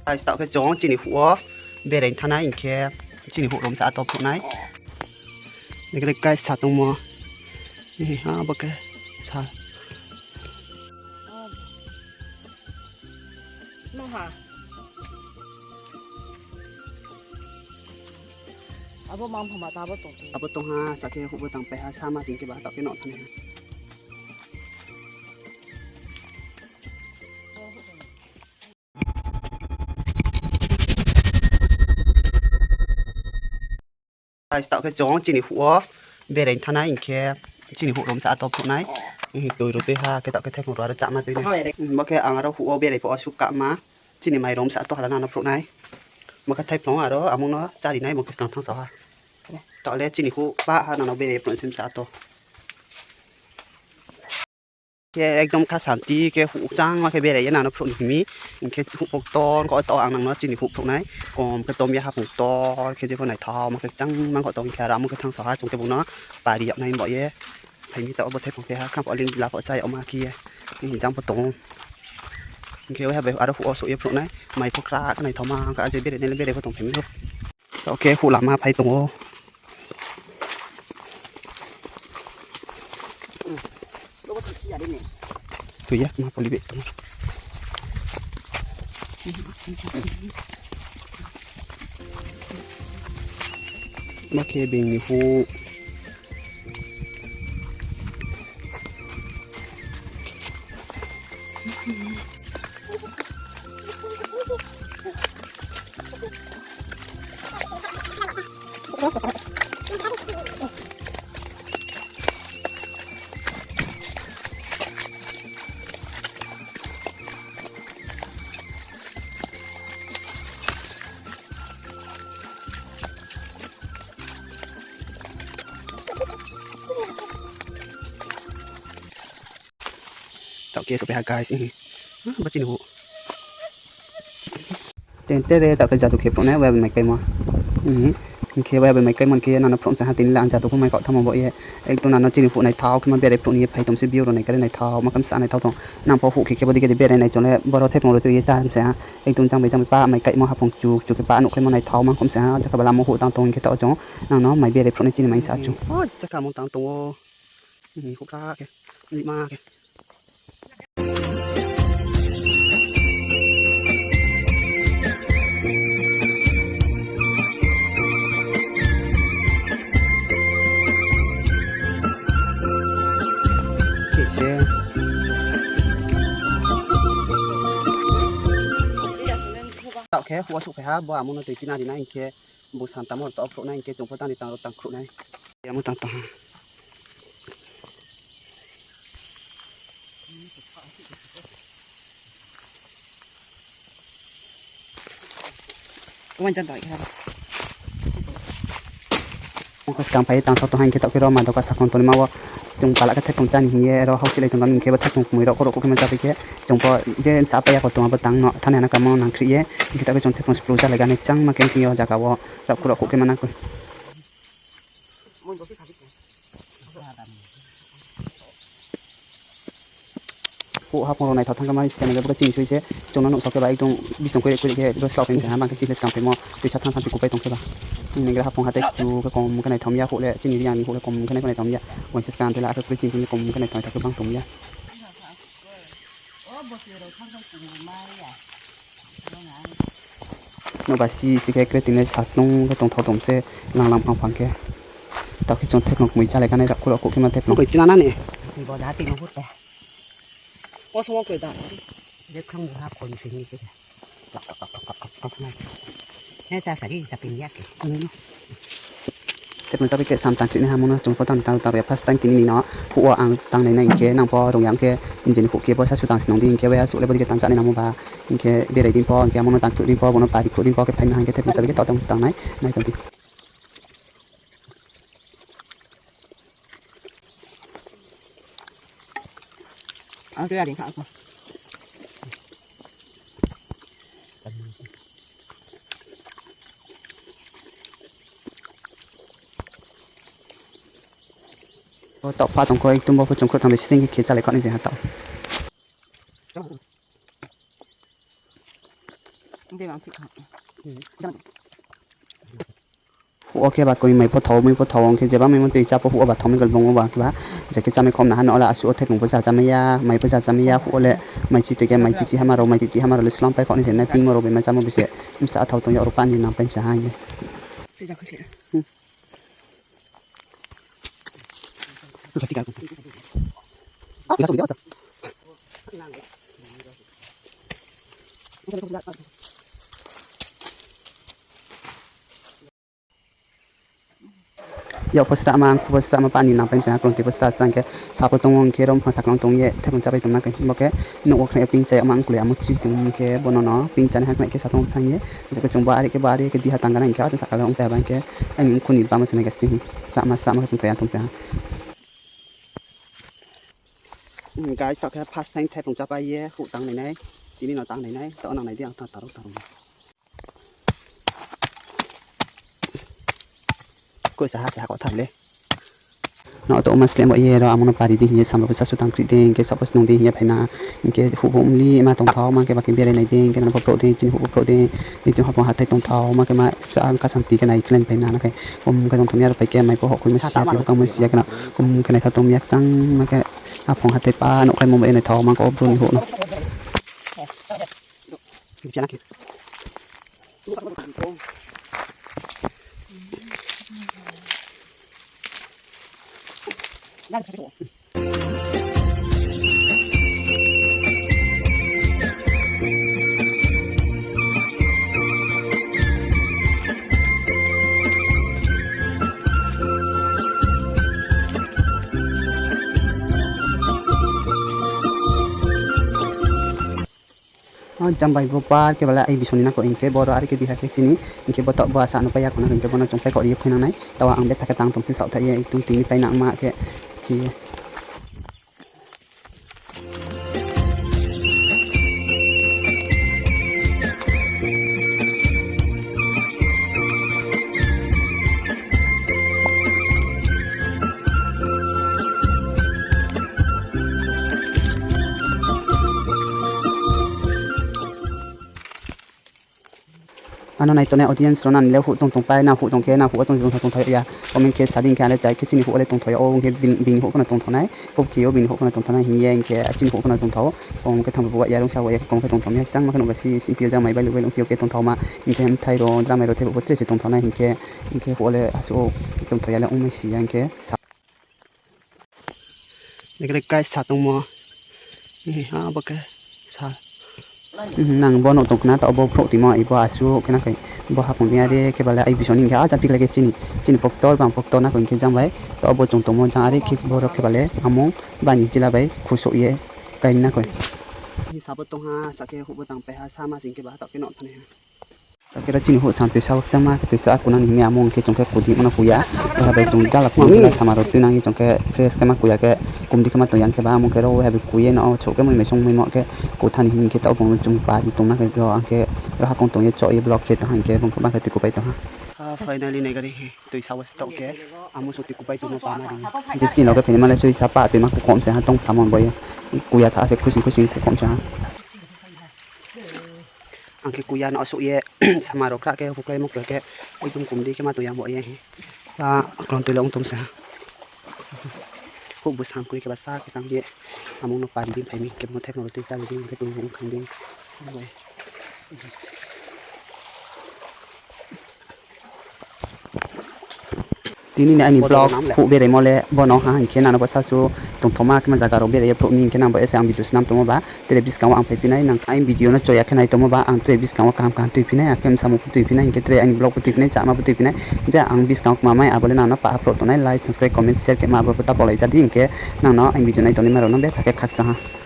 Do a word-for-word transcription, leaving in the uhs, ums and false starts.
Guys, taoh khe chung chini huh wo berai thanngnai hing khe chini huh rom sa to phruh nai. Nai khe guys, sa tongmo. Eh, ha, bo khe sa. Maha. Abo mang phama ta abo tong. Abo tong ha, sa khe huh bo tang pai ha, sa ma sing khe ba taoh khe no thanngnai. Guys, taoh khe chung chini huh wo berai thanngnai hing khe chini huh rom sa to phruh nai. Hing toi ro tui ha khe taoh khe thaiphung ro aro chama tui nai. Bo khe ang aro huh wo berai pho asuk kama chini mai rom sa to hala nang no phruh nai. Bo khe thaiphung aro amung no chári nai, bo khe skang thanng sa ha. Taoh le chini huh pa ha nang no berai phruh sim sa to. Khe ekdom kha santi khe huh changma khe berai ye nang no phruh ni himi. Hing khe huh pho ktor kho to ang nang no chini huh phruh nai. Kom khe tom ya haphung ktor khe jepho naithaoma khe changma kho tong khe aro amo khe thanng sa ha chung khe bung no pari yag nai bo ye. Phai mi taoh bo thaiphung khe ha khang pho ling la pho chá yagma khe ye. Hing jang pho tong ou. Hing khe waiha bai aro huh wo souh ye phruh nai. Mai pho kra khe naithaoma khe aje berai nai le berai pho tong phai mi ou. Taoh khe huh lama phai tong ou. Thoi ya, ma poli be tong. Ma khe being ni huh. Taoh khe souhphai ha guys, ihi. Bo chini huh. Ten tere taoh khe jadu khe phruh nai, waiha bai mai kaimo. Ihi. Hing khe waiha bai mai kaimo hing khe nang no phruh sa ha, tini le ang jadu pho mai kaoh thanngmo bo ye. Ekdom nang no chini huh naithao khe ma berai phruh ni ye phai tong se, view rao nai khe naithaoma khe msa naithao tong. Nang pho huh khe khe bo dei khe di berai nai chung le boro thaiphung ro tui ye chá msa ha. Ekdom chang bai chang bai pa mai kaimo haphung chu chu khe pa nuh khe ma naithaoma khe msa ha. Jakha bala mo huh tang tong hing khe taoh chung nang no mai berai phruh nai chini mai sa chung. O jakha mo tang tong ou. Ni huh kha khe. Ni ma khe. Taoh khe huh wo souhphai ha, bo amo no tui tina ri nai hing khe, bung santa mo taoh phruh nai hing khe, chung pho tang di tang ro tang khruh nai. Amo tang tang ha. Ongkha skang phai ye tang sa tong ha hing khe taoh khe ro ma doka sakhong tongnaima wo chung pala khe thaiphung chá ni hing ye ro hausilai tong kha hing khe bo thaiphung kmoi rao khoro kho khe ma chá pai khe chung pho je sa pai ya kho tong abo tang no thanai na kamo nang khri ye hing khe taoh khe chung thaiphung splung chálai ganai changma khe thing yo jaga wo rao khoro kho khe ma nang khe. Huh haphung rao naithao thanng khe mani se nai khe bo khe chini soi se chung no nuhsao khe ba ekdom bisnung koirei koirei khe ro slao khe se ha bang khe chini skang phaimo tuisa thanng thanng khe kupai tong khe ba. Nai khe haphung ha tei chu khe kom khe naithao ya, huh le chini Reang ni huh le kom khe nai pho naithao ya. Uaingsa skang tei la khe kroi chini kom khe naithao ya, khe bang tong ya. Noba si si khe kreting le satnung khe tongthao tong se langlang phang phang khe. Taoh khe chung thaiphung kmoi chálai ganai rao khoro kho khe ma thaiphung. Koi tina na ni. Bo da ti no hut te. O songo koi da. Je khang ha khon sini se. He ta sari ta pin ya ke. Thaiphung chápai khe sam tang kri nai ha mo no chung pho tang tang tang ro ya first time tini ni no. Huh wo ang tang nai nai hing khe nang pho rung ya hing khe nijeni huh khe bo sasu tang si nung di hing khe waiha suh le bo dei khe tang chá nai nang mo ba. Hing khe berai di pho hing khe amo no tang khruh di pho, bo no pari khruh di pho khe phai na hing khe thaiphung chápai khe taoh tang tang nai nai tong di. O taoh pha tong kho, ekdom bo pho chung khruh tang bai sring khe khe chálai kho nai je ha taoh. Huh wo khe ba koi mai pho thao, mui pho thao, ong khe jeba maimo tui chá pho huh wo ba thao mi kol bung wo ba khe ba, je khe chámai khom na ha no la asuh wo thaipung pho ja chámai ya, mai pho ja chámai ya, huh wo le mai chi tui khe mai chi chi hama rao, mai titi hama rao le slam pai kho ni se nai pingmo rao bai ma chámo bai se, bsa thao tong yag ro pa ni nang pai bsa ha hing ye. Yak pho srahma, angkhu pho srahma, pani nang pai bsa ha, klong tui pho srah srah hing khe, sa pho tong wo hing khe, rom phang saklang tong ye, thaipung chápai tong na khe, bo khe, nouh wo khnai ye ping chá yagma ang kulai amo chi tong hing khe, bo no no ping chánaiha khnai khe sa tong phrang ye, je khe chung bo are khe, bo are khe diha tang gana hing khe, asa sakal ong pai haba hing khe, aini mkhu ni bama se nai ga sting hi, srahma srahma khe tongthai ya tong cha ha. Guys, taoh khe first time thaipung chápai ye huh tang nai nai, tini no tang nai nai, taoh nang nai di ang tang taro taro. Koi sa ha se ha kotha le. No to ma slem bo ye ro amo no pari di hing ye samra bo sasu tang kri di hing khe suppose nung di hing ye phai na. Hing khe huh bo mli ma tongthao ma khe ba khe berai nai di hing khe nang pho phrouh di, chini huh bo phrouh di. Hing chung hapung hathai tongthao ma khe ma sa ang kha santi khe nai khlai phai na na khe. Kom khe tongthao mi aro phai khe mai pho hohkhui ma si ya, tei bo kang ma si ya khe na. Kom khe naitha tong mi ya kchang ma khe aphung hathai pa nouh khlaimo bai naithaoma khe o bru ni huh no. O jang bai bo par khe bale ai bisong ni nangkho hing khe boro are khe diha khe chini hing khe bo taoh bo asa no pai ya khna hing khe bo no chung pai kho ri ye khuinang nai. Taoh ang betha khe tang tong chini saoh thaih ye tong tini pai nangma khe khe ye. Ano nai tongnai audience rao nani le huh tong tongpai, nang huh tong khe, nang huh wo tong tong tongthao ya, comment khe sa di hing khe, ang le chai khe chini huh wo le tongthao ya, o hing khe bini, bini huh pho no tongthao nai, pop khe yo bini huh pho no tongthao nai hing ye, hing khe chini huh pho no tongthao, kom khe thanng bo ya, rungsa bo ya, kom khe tongthao mi ya, kchangma khe nuh ba si, si phi yo jang mai bailu bailu phi yo khe tongthao ma, hing khe mthai rao, dramai rao thai bo tre se tongthao nai hing khe, hing khe huh wo le asuh wo tongthao ya le ongmai si ya hing khe sa. Nai khe guys, sa tongmo. Abo khe sa. Nang bo nouh tong khna, taoh bo phrouh timo, ibo asuh khe na khe bo haphung tong ya re khe bale ai bisong ni hing khe a jang pikhlai khe chini, chini poktor bang poktor na khe hing khe jang bai. Taoh bo chung tongmo jang are khe boro khe bale amung bani jila bai khusouh ye kaini na khe. Sa bo tong ha, sa khe huh bo tang pai ha, sa ma sing khe ba taoh khe nouh thanng nai ha. Takhe ro chini huh sa toisa wo kchangma khe toisa kuna ni himya amo hing khe chung khe kudi mano kuya. Bo ha bai chung dala kma jila sama rao tuinang ye chung khe fresh khe ma kuya khe kumdi khe ma tong yang khe ba amo khe ro hai bai kuye no chouh khe moi mai song maimo khe kutha ni hing khe taoh bung chung pa ni tong na khe ro ang khe ro hakong tong ye choh ye block khe tong ha hing khe bung khe ba khe tui kupai tong ha. Finally nai gari hi toisa wo se taoh khe amo song tui kupai tongmo pa ma ri. Je chini rao khe phaima le sui sa pa toima kukhom se ha tong phamo bo ye. Kuya tha se khusing khusing kukhom se ha. Ang khe kuya no souh ye, sama rao khrah khe, huklai mo khe, ekdom kumdi khe ma tong ya bo ye. Ba, klon tui le ong tong sa. Huh bo sam kroi khe ba sa khe tang ye. Amung no pari di phai mi, khe mo thek no tui chá di, khe tui ong khang di. Tini ni aini vlog huh beraimo le bo no ha hing khe nang no bo sasu tongthoma khe ma zaga rao berai ye phrouh mi hing khe nang bo ese ang video snam tongmo ba tre buskang wo ang phaiphi nai, nang aini video no choya khe nai tongmo ba ang tre buskang wo kaham kaham tuiphi nai, akhe bsamung pho tuiphi nai, hing khe tre aini vlog pho tuiphi nai, chama pho tuiphi nai, je ang buskang wo kma mai abo le nang no paha phrouh tongnai, like, subscribe, comment, share khe ma abo pho ta baolai ja di, hing khe nang no aini video nai tongnaima rao no betha khe khakchang ha.